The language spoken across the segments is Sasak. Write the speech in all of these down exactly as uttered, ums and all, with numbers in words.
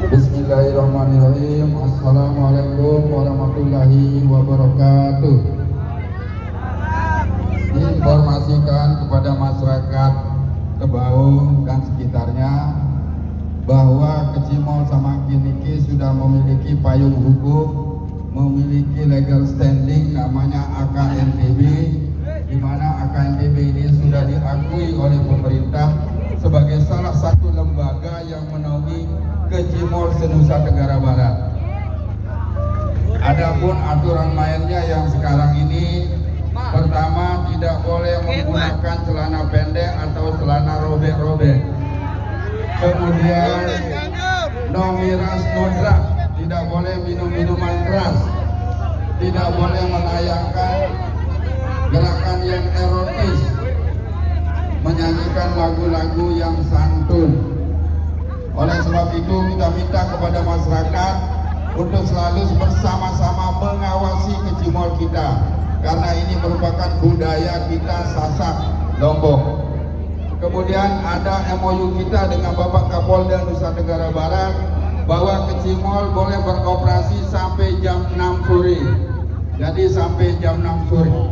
Bismillahirrahmanirrahim. Assalamualaikum warahmatullahi wabarakatuh. Diinformasikan kepada masyarakat Tebaung dan sekitarnya bahwa Kecimol Samangkin niki sudah memiliki payung hukum, memiliki legal standing namanya A K N T B, di mana A K N T B ini sudah diakui oleh pemerintah sebagai salah satu lembaga yang menaungi Kecimol se-Nusa Tenggara Barat. Adapun aturan mainnya yang sekarang ini, pertama, tidak boleh menggunakan celana pendek atau celana robek-robek. Kemudian, no miras, no drug, tidak boleh minum minuman keras, tidak boleh menayangkan gerakan yang erotis, menyanyikan lagu-lagu yang santun. Oleh sebab itu, kita minta kepada masyarakat untuk selalu bersama-sama mengawasi Kecimol kita, karena ini merupakan budaya kita Sasak Lombok. Kemudian ada M O U kita dengan Bapak Kapolda Nusa Tenggara Barat bahwa Kecimol boleh beroperasi sampai jam enam sore. Jadi sampai jam enam sore.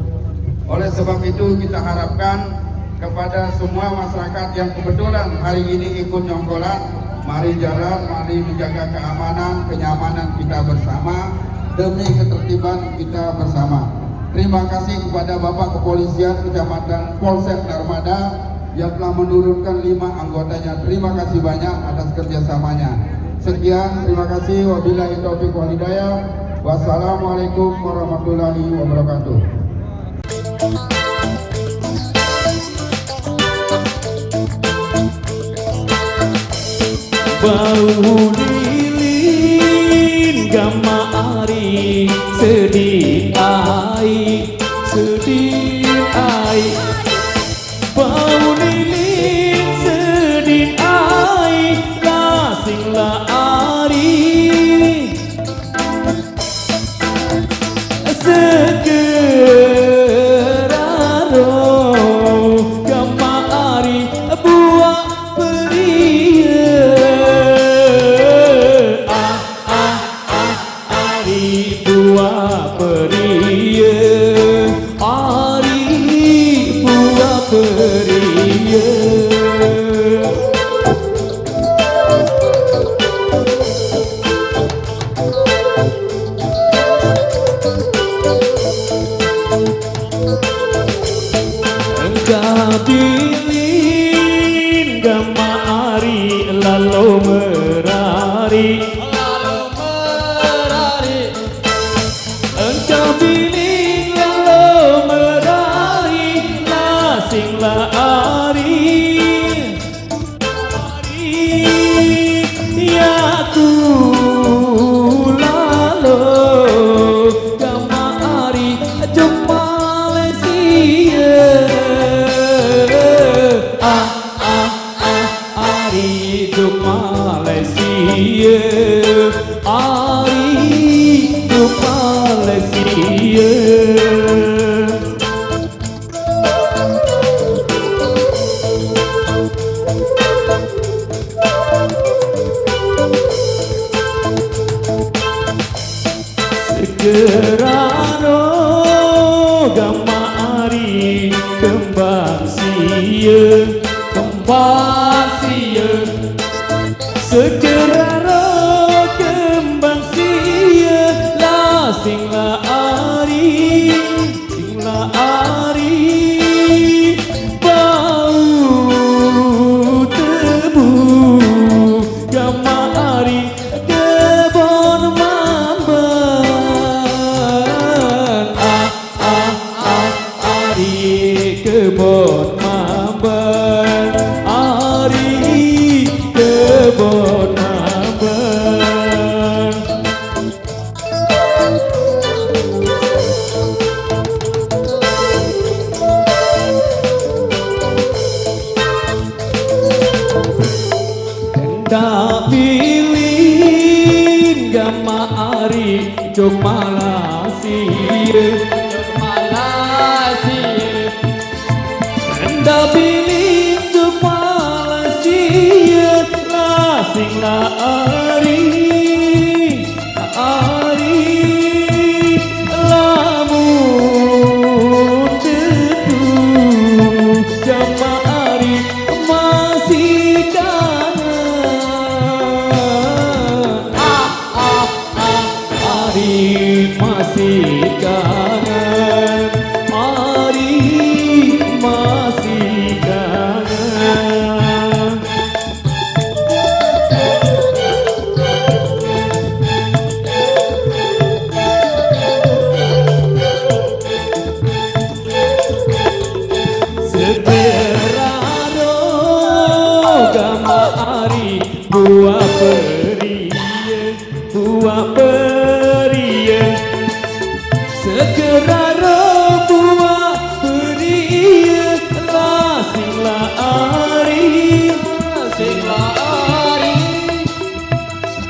Oleh sebab itu, kita harapkan kepada semua masyarakat yang kebetulan hari ini ikut nyongkolan, mari jalan, mari menjaga keamanan, kenyamanan kita bersama demi ketertiban kita bersama. Terima kasih kepada Bapak Kepolisian Kecamatan Polsek Narmada yang telah menurunkan lima anggotanya. Terima kasih banyak atas kerjasamanya. Sekian, terima kasih. Wabillahi taufiq wal hidayah. Wassalamualaikum warahmatullahi wabarakatuh. Bau lilin gama ari sedih ai, sedih ai. Bau lilin sedih ai, lasing la ari. Segeraro gama ari buah peria. Ah, ah, ah, ari buah peria. Ari buah peria. Engkabilin gama ari lalo merari. Lalo merari. Engkabilin lalo merari, lasing la ari. Ari, ya tu lalo gama ari jok Malaysia. Ah, ah, ah, ari jok Malaysia. Ari jok Malaysia. Segeraro gama ari kembang sia, kembang sia. Segeraro kembang sia, lasing la ari. Sing la ari bau tebu, gama ari kebon mamban. Ah, ah, ah, ari kebon mamban, ari kebon mamban. Ndak bilin gama ari jok Malaysia. Ndak bilin jok Malaysia, lasing la ari.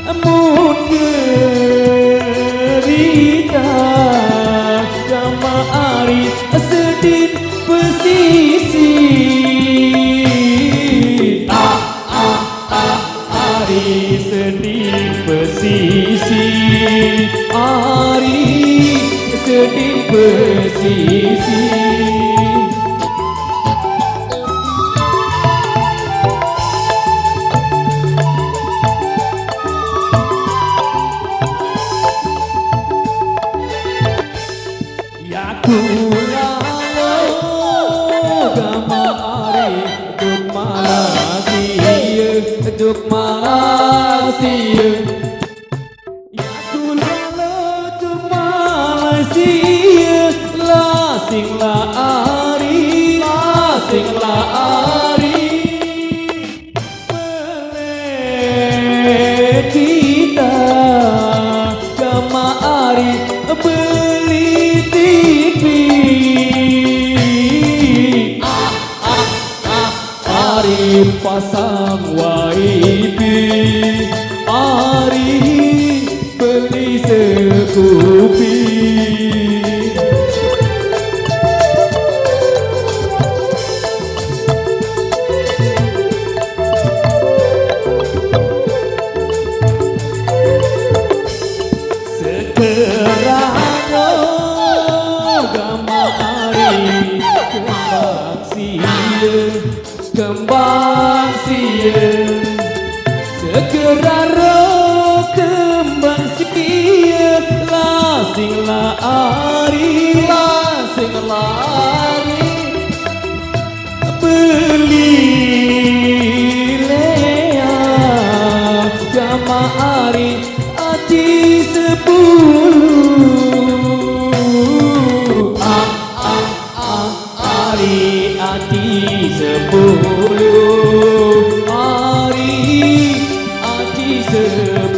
Mun gerita, Gama ari sedin pesisir. Ah, ah, ah, ari sedin pesisir. Ari sedin pesisir. Ya kula lo Gama ari duk Malaysia, duk Malaysia. Ya kula lo duk Malaysia, la sing la ari, la sing la ari. Peletita Gama ari beli T V. Ah, ah, ah, ari pasang wifi. Ari beli sekupi. Sekerango Gama ari kembang sieun, kembang sieun. Sekerango kembang sieun, la sing la ari, la sing la ari. Beli Lea Gama ari ati sepuluh. Ah, ah, ah, ari ati sepuluh. Ari ati sepuluh.